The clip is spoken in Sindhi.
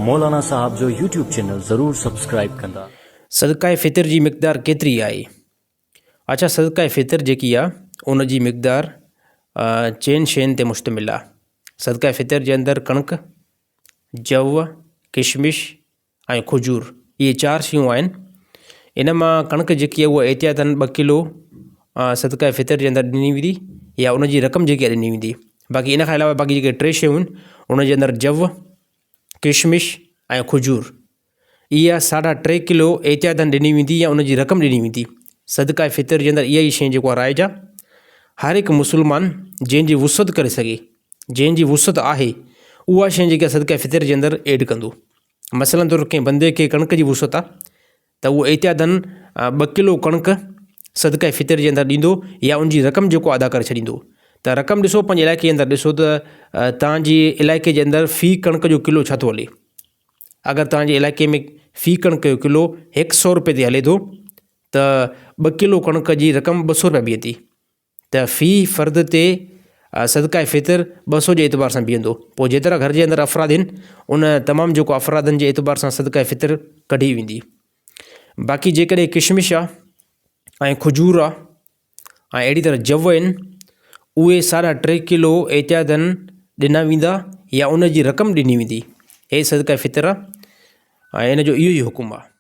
مولانا صاحب جو يوٽيوب چينل ضرور سبسڪرائيب ڪندا. صدقه فطر جي مقدار ڪيتري آهي؟ اڇا صدقه فطر جيڪي آ ان جي مقدار چئن شين تي مشتمل آ صدقه فطر جي اندر ڪڻڪ، جو، ڪشمش ۽ کجور اهي چار شيون آهن ان مان ڪڻڪ جيڪي آهي اها احتياطن ٻه ڪلو صدقه فطر جي اندر ڏني ويندي يا ان جي رقم جيڪي آهي ڏني ويندي باقي ان کان علاوه باقي جيڪي ٽي شيون آهن ان جي اندر جو، ڪشمش ۽ کجور اها ساڍا ٽي ڪلو احتياطن ڏني ويندي يا ان جي رقم ڏني ويندي. صدقه فطر جي اندر اها ئي شيء جيڪو آهي رائج آهي. هر هڪ مسلمان جنهن جي وسعت ڪري سگهي، جنهن جي وسعت آهي، اها شيء جيڪا صدقه فطر جي اندر ايڊ ڪندو. مثلاً طور ڪنهن بندي کي ڪڻڪ جي وسعت آهي ته اهو احتياطن ٻه ڪلو ڪڻڪ صدقه فطر جي اندر ڏيندو يا ان جي رقم جيڪو ادا ڪري ڇڏيندو ته رقم ڏسو پنهنجي علائقي جي اندر ڏسو ته توهان جي علائقي جي اندر في ڪڻڪ جو ڪلو ڇا ٿو هلي. اگر توهان جي علائقي ۾ في ڪڻڪ جو ڪلو هڪ سو روپئي تي هلي ٿو ته ٻه ڪلو ڪڻڪ جي رقم ٻه سو روپيا بيهي ٿي ته في فرد تي صدقه فطر ٻه سو جي اعتبار سان بيهندو پوء جيترا گهر جي اندر افراد آهن ان تمام جيڪو افرادن جي اعتبار سان صدقه فطر ڪڍي ويندي باقي جيڪڏهن ڪشمش آ ۽ کجور آ ۽ اهڙي طرح جو آهن اهي ساڍا ٽي ڪلو احتياطن ڏنا ويندا يا ان جي رقم ڏني ويندي هي صدقه فطر آهي ۽ ان جو اهو ئي حڪم آهي.